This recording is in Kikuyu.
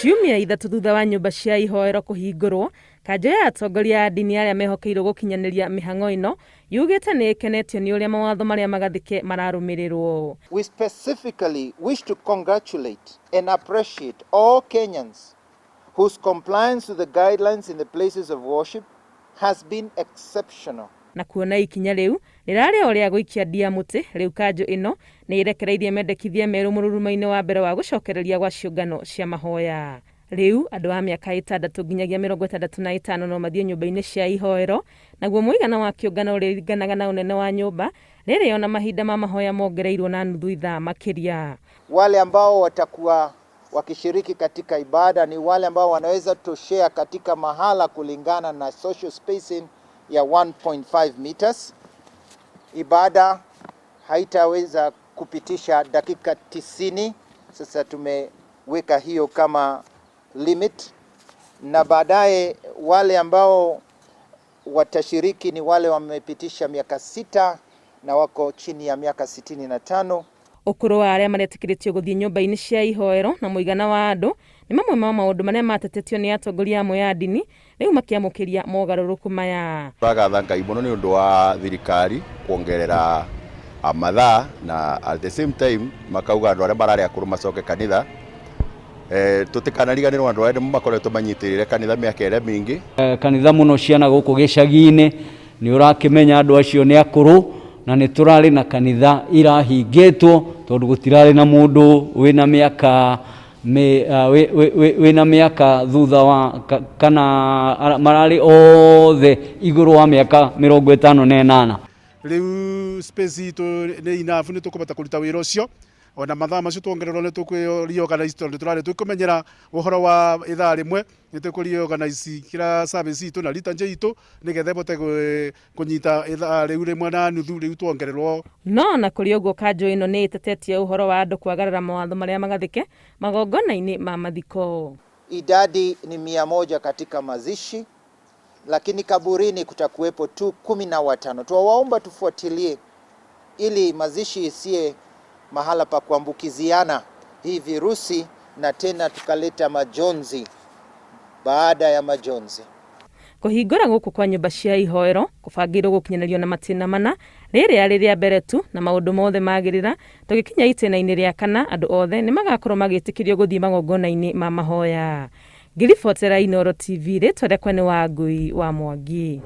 Ciumia 3 thutha wa nyũmba cia ihoero kũhingũrwo, kanjũ ya atongoria a ndini arĩa mehokeirwo gũkinyanĩria mĩhang'o ĩno yugĩte nĩ ĩkenetio nĩ ũrĩa mawatho marĩa magathĩke mararũmĩrĩrwo. We specifically wish to congratulate and appreciate all Kenyans whose compliance to the guidelines in the places of worship has been exceptional. Na kuona ikinya rĩu rĩrarĩ o rĩa gũikia ndia mũtĩ, rĩu kanjũ ĩno nĩ ĩrekereirie mendekithia merũ mũruruma-inĩ wa mbere wa gũcokereria gwa ciũngano cia mahoya. Rĩu andũ a mĩaka 6 nginyagia 65 no mathiĩ nyũmba-inĩ cia ihoero, naguo mũigana wa kĩũngano ũrĩringanaga na ũnene wa nyũmba, rĩrĩ ona mahinda ma mahoya mongereirwo na nuthu ithaa makĩria. Wale ambao watakuwa wakishiriki katika ibada ni wale ambao wanaweza toshea katika mahala kulingana na social spacing ya 1.5 meters. Ibada haitaweza kupitisha dakika 90. Sasa tumeweka hiyo kama limit, na baadaye wale ambao watashiriki ni wale wamepitisha miaka 6 na wako chini ya miaka 65. Ũkũrũ wa arĩa maretĩkĩrĩtio gũthiĩ nyũmba-inĩ cia ihoero na mũigana wa andũ nĩ mamwe ma maũndũ marĩa matetetio nĩ atongoria amwe a ndini rĩu makĩamũkĩria mogarũrũku maya. Tũragatha Ngai mũno nĩ ũndũ wa thirikari kuongerera mathaa na at the same time makauga andũ arĩa mararĩ akũrũ macoke kanitha. Tũtikanariganĩrwo andũ arĩa makoretwo manyitĩrĩire kanitha mĩaka ĩrĩa mĩingĩ. Kanitha mũno ciana gũkũ gĩcagi-inĩ nĩ ũrakĩmenya andũ acio nĩ akũrũ, na nĩ tũrarĩ na kanitha irahingĩtwo tondũ gũtirarĩ na mũndũ wĩna mĩaka wĩna mĩaka thutha wa kana mararĩ othe igũrũ wa mĩaka 58. Rĩu space itũ nĩ enough, nĩ tũkũhota kũruta wĩra ũcio ona mathaa macio tuongererwo nĩ tũkwĩ-reorganize tondũ tũrarĩ tũkũmenyera ũhoro wa ithaa rĩmwe, nĩ tũkũ-reorganize kĩrĩa service itũ na liturgy itũ nĩgetha ĩbote kũnyita ithaa rĩu rĩmwe na nuthu rĩu tuongererwo. No na kũrĩ ũguo kanjũ ĩno nĩ ĩtetetie ũhoro wa andũ kwagarara mawatho marĩa magathĩke magongona-inĩ ma mathiko. Idadi ni 100 katika mazishi, lakini kaburini kutakuwepo tu 15. Tuwaomba tufuatilie ili mazishi isiye mahala pa kuambukiziana hii virusi na tena tukaleta majonzi baada ya majonzi. Kũhingũra gũkũ kwa nyũmba cia ihoero kũbangĩirwo gũkinyanĩrio na matĩna mana rĩrĩa rĩ rĩa mbere tu, na maũndũ mothe magĩrĩra tũgĩkinya itĩna-inĩ rĩa kana andũ othe nĩ magakorwo magĩtĩkĩrio gũthiĩ magongona-inĩ ma mahoya. Ngĩribotera Inooro TV, rĩtwa rĩakwa nĩ Wangui wa Mwangi.